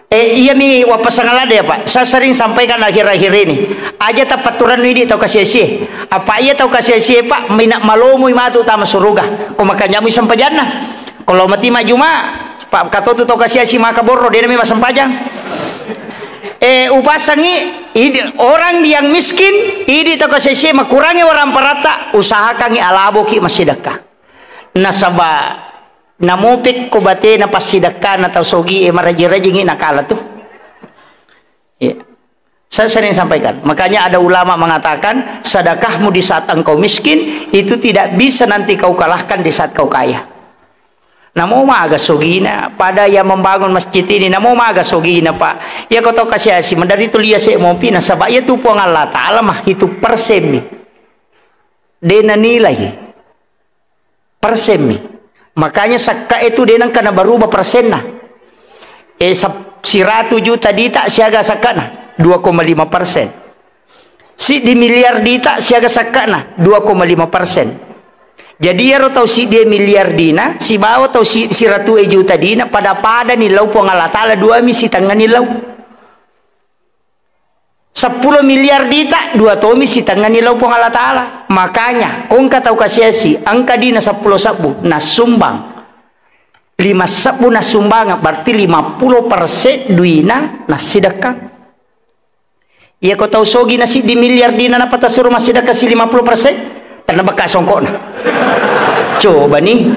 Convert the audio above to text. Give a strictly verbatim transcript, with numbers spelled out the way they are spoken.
Eh, iyami wappasang ladde ya, Pak. Saya sering sampaikan akhir-akhir ini. Aja tapatturannu idi tau kasiasi. Apa iya tau kasiasi, Pak, mina malomoi matu tama suruga. Ko makanya mu sempajanna. Kalau mati majuma, Pak, katotu tau kasiasi maka borro, dia namanya masempajang. Eh, upasangi idi, orang yang miskin, idi tau kasiasi makurangi orang parata, usahakangi alaboki massidekka. Nasaba namopekko batena passidekkana tau sogi e maraji-rajingi nakala tu. Iya. Saya sering sampaikan. Makanya ada ulama mengatakan, sedekahmu di saat engkau miskin, itu tidak bisa nanti kau kalahkan di saat kau kaya. Namo maga sogina, pada yang membangun masjid ini, namo maga sogina, Pak. Ya kau tau kasiasi, mandari tu lia se mopi, nasaba iya tu Puang Allah Ta'ala mah itu persen mi. Dena nilai. Persen mi. Makanya sakka itu dena engka nabaruba persenna. Eh, sap-, siratu juta dita siaga sakkana? Dua koma lima persen. Siddi miliar dita siaga sakkana? Dua koma lima persen. Jadi iyaro tau siddi miliar dina, sibawa tau si-, siratu juta dina, pada-pada ni lau Puang Allah Ta'ala, dua mi sitengah ni lau. Seppulo miliar dita, dua tomi sitengah ni lau Puang Allah Ta'ala. Makanya, kongka tau kasiasi, engka dina seppulo sebbu, nasumbang. Lima sebbu nasumbang, berarti lima puluh persen duina nasidekka. Iya ko tau sogi na siddi miliar dina napata suro massidekka si lima puluh persen, karena bekka songkokna. Coba ni.